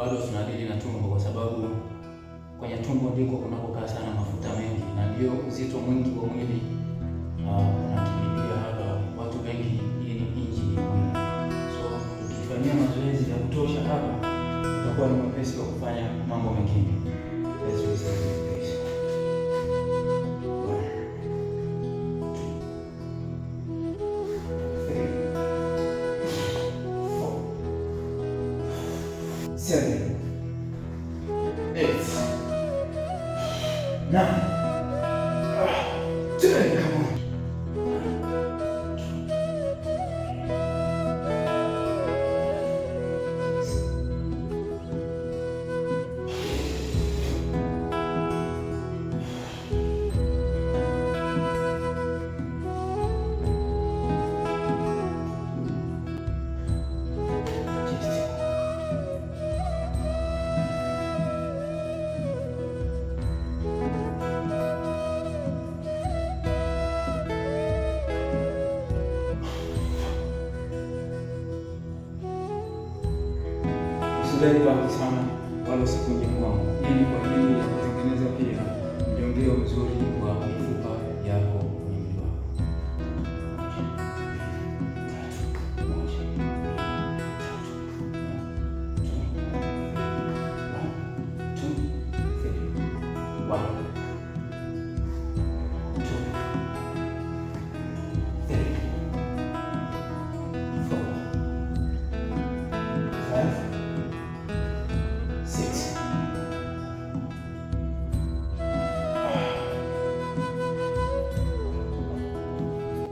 Bado tunadili na tumbo kwa sababu kwenye tumbo ndiko kunakokaa sana mafuta mengi na ndio uzito mwingi wa mwili unakimbilia hapa. Watu wengi, hii ni injini ya mwili. So tukifanyia mazoezi ya kutosha hapa, utakuwa ni mwepesi wa kufanya mambo mengine. Let's restart please. One, two, three, four, 7, 8, 9, 10. Come on. Chest. Usizae baki sana wala usikunje mgongo. Hii ni kwa ajili ya kutengeneza pia mjongeo mzuri wa mifupa yako kwenye mwili wako. Tatu, moja, mbili, tatu, two, one, two, three, one, two, three, four, five, six.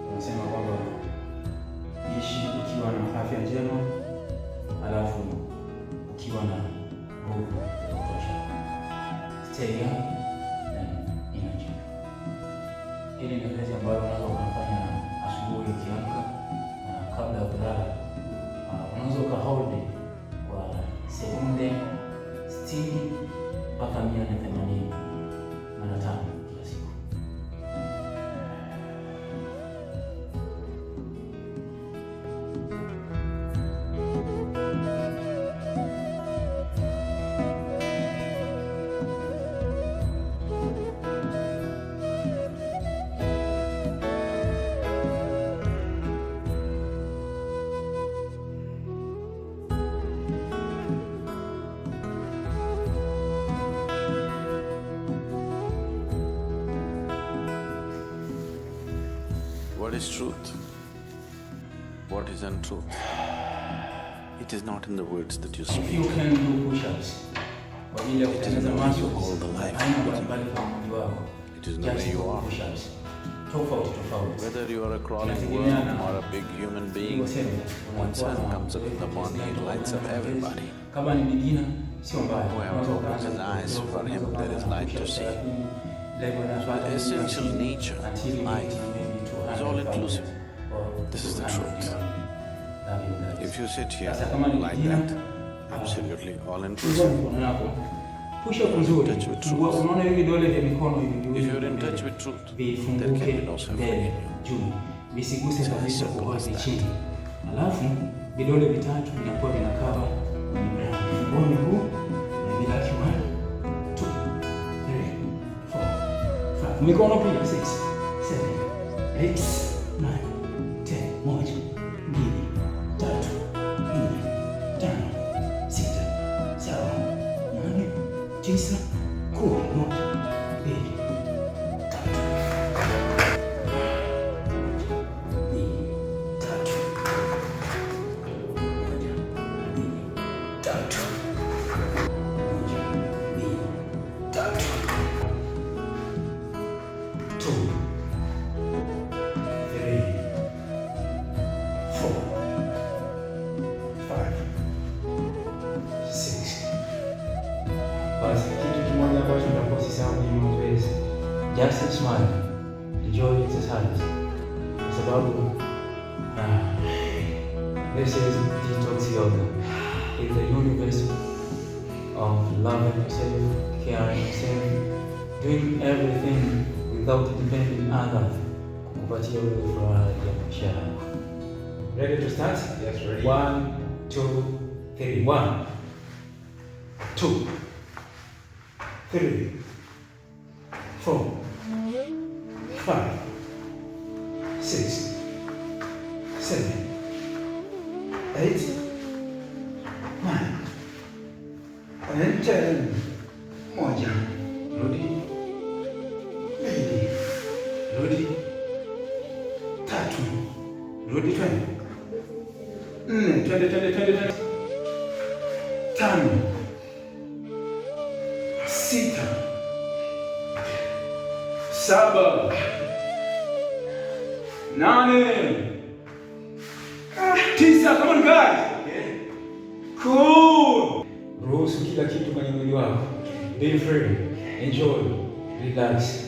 Tunasema kwamba ishi ukiwa na afya njema, alafu ukiwa na nguvu ya kutosha. Stay young and energetic. Hili ni zoezi ambalo unaweza ukafanya asubuhi ukiamka na kabla ya kulala. Unaweza ukahold kwa sekunde 60 mpaka 180 mara 5 kila siku. What is truth? What is untruth? It is not in the words that you If you speak. can do push-ups kwa ajili ya It is in kutengeneza the way you muscles hold the life aina with you. mbalimbali kwa mwili wako. It is in the Just way you do are. push-ups tofauti tofauti. Whether you are a crawling Inategemea worm na or a big human being, ulivyosema, when unakuwa sun na comes up in the kiasi morning, gani it lights up cha mazoezi. everybody. Kama ni beginner sio mbaya, Whoever unaweza opens ukaanza his eyes, kidogo, for him unaweza there is ukaanza light to push-ups see. 30, level So inayofuata the maybe essential 50, nature, until you life, hit maybe is all 200 inclusive. or This is the 200. truth. Love you guys. If you sit here Sasa kama ni like beginner, that, absolutely all fungua inclusive. mikono yako. Push up nzuri. Touch with Fungua, truth. unaona hivi vidole vya mikono hivi viwili If you're in vya mbele touch with truth, there vifunguke can be no suffering mbele in you. juu, visiguse It's as kabisa simple as kuhozi that. chini. Alafu vidole vitatu vinakuwa vinacover kwenye ground. Fungua miguu na bila 1, 2, 3, 4, 5. Mikono pia 6, 7, 8, 9, 10. Moja, mbili, tatu, nne, tano, sita, saba, nane, tisa, 10. Moja, mbili, tatu. Mbili, tatu. Moja, mbili, tatu. Moja, mbili, tatu. 2, 3, 4, 5, 6. Basi kitu kimoja ambacho nitakuwa sisahau kwenye mazoezi, just smile, enjoy exercise, kwa sababu this is detox yoga. It's the universe of loving yourself, caring yourself, doing everything without depending others, kukupatia wewe furaha ya maisha yako. Ready to start? Yes, ready. 1, 2, 3, 1. 2, 3, 4, 5, 6, 7, 8, 9, and 10. Moja, rudi, mbili, rudi, tatu, rudi, twende, nne, twende, twende, twende, twende, tano, sita, saba, nane, tisa. Come on guys. Cool. Ruhusu kila kitu kwenye mwili wako. Be free. Enjoy. Relax.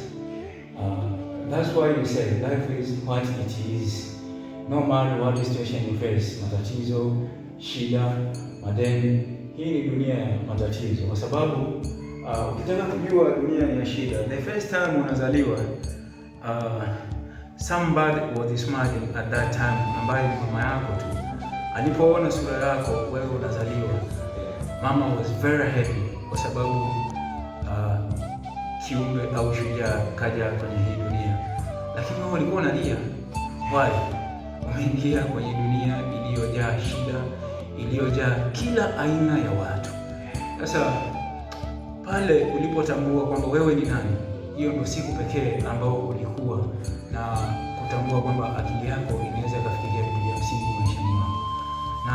That's why you say life is what it is. No matter what situation you face, matatizo, shida, madeni. Hii ni dunia ya matatizo kwa sababu ukitaka kujua dunia ni ya shida, the first time unazaliwa, somebody was smiling at that time, ambaye ni mama yako tu. Alipoona sura yako wewe unazaliwa, mama was very happy kwa sababu kiumbe au shujaa kaja kwenye hii dunia, lakini wewe ulikuwa unalia. Why? Umeingia kwenye dunia iliyojaa shida, iliyojaa kila aina ya watu. Sasa pale ulipotambua kwamba wewe ni nani, hiyo ndio siku pekee ambao ulikuwa na kutambua kwamba akili yako inaweza ikafikiria vitu vya msingi maishani mwako, na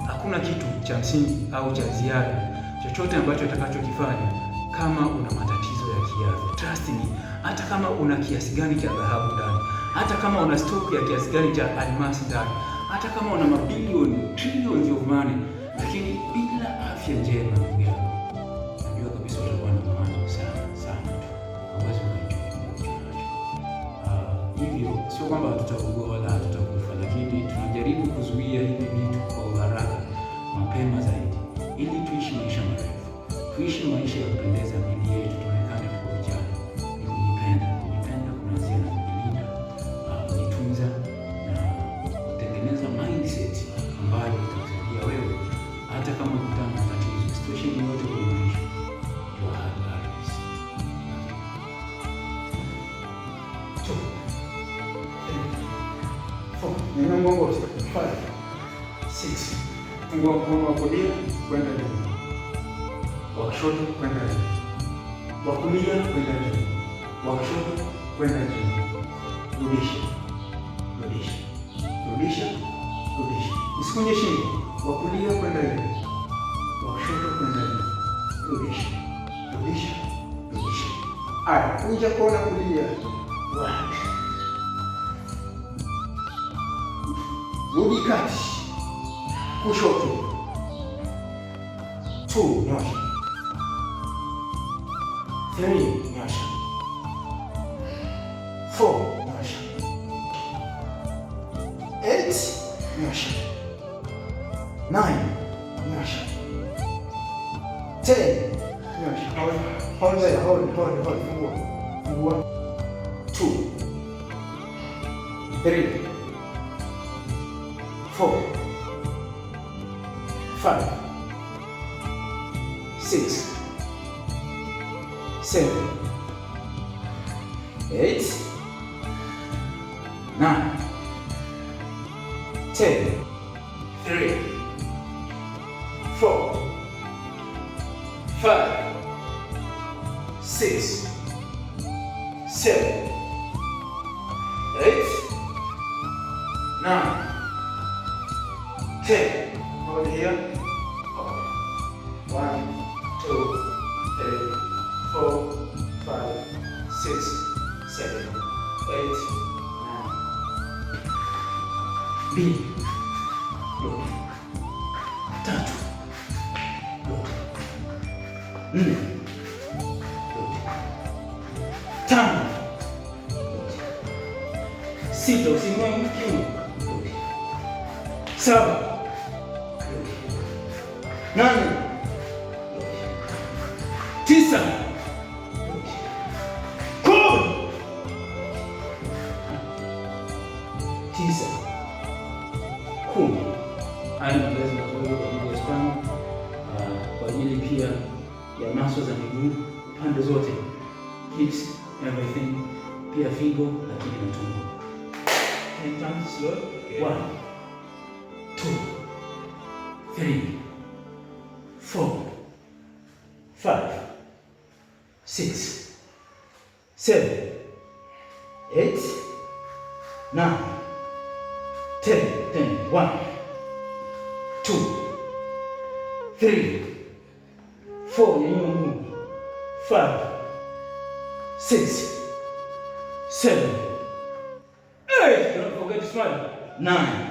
hakuna kitu cha msingi au cha ziada chochote ambacho utakachokifanya kama una matatizo ya kiafya. Trust me, hata kama una kiasi gani cha dhahabu ndani, hata kama una stock ya kiasi gani cha almasi ndani, hata kama una mabilioni, trillions of money, lakini bila afya njema, ndugu yangu, najua kabisa utakuwa na mawazo sana sana tu, hauwezi ukaenjoy kile ulichonacho. Hivyo sio kwamba hatutaugua wala hatutakufa, lakini tunajaribu kuzuia hivi vitu kwa uharaka mapema zaidi, ili tuishi maisha marefu, tuishi maisha ya kupendeza, miili yetu tuonekane tuko vijana. Ni kujipenda. Kujipenda kunaanzia na kujilinda, kujitunza na kutengeneza mindset ambayo itakusaidia wewe hata kama ukutana na tatizo, situation yoyote kwenye maisha, you are always. 2, 3, 4. Nyanyua mgongo. 5, 6. Fungua mkono wa kulia kwenda juu, wa kushoto kwenda juu, wa kulia kwenda juu, wa kushoto kwenda juu. Rudisha, rudisha, rudisha, rudisha. Usikunje shingo. Wa kulia kwenda juu, wa kushoto kwenda juu. Rudisha, rudisha, rudisha. Aya, kunja kona kulia. 1. Rudi kati. Kushoto. 2, nyosha. 3, nyosha. 4, nyosha. 8, nyosha. 9, nyosha. 10, nyosha. Hold, hold there, hold, hold, hold. Fungua. Fungua. 2, 3, 4, 5, 6, 7, 8, 9, 10, 3, 4, 5, 6, 7, 8, 9, 10. Hold here. 1, 2, 3, 4, 5, 6, 7, 8, 9. Mbili, rudi, tatu, rudi, nne, rudi, tano, rudi, sita, usiinue kiuno, rudi, saba, rudi, nane, rudi, tisa, rudi, 10, 9, 10. Haya ni mazoezi mazuri kwa ajili ya spine, kwa ajili pia pia ya muscle za miguu pande zote, hips, everything, pia figo, lakini na tumbo. 10 times slow. Okay. 1, 2, 3, 4, 5, 6, 7, 8, 9, 10, 10, 1, 2, 3, 4, nyanyua mguu, 5, 6, 7, 8, don't forget to smile, 9,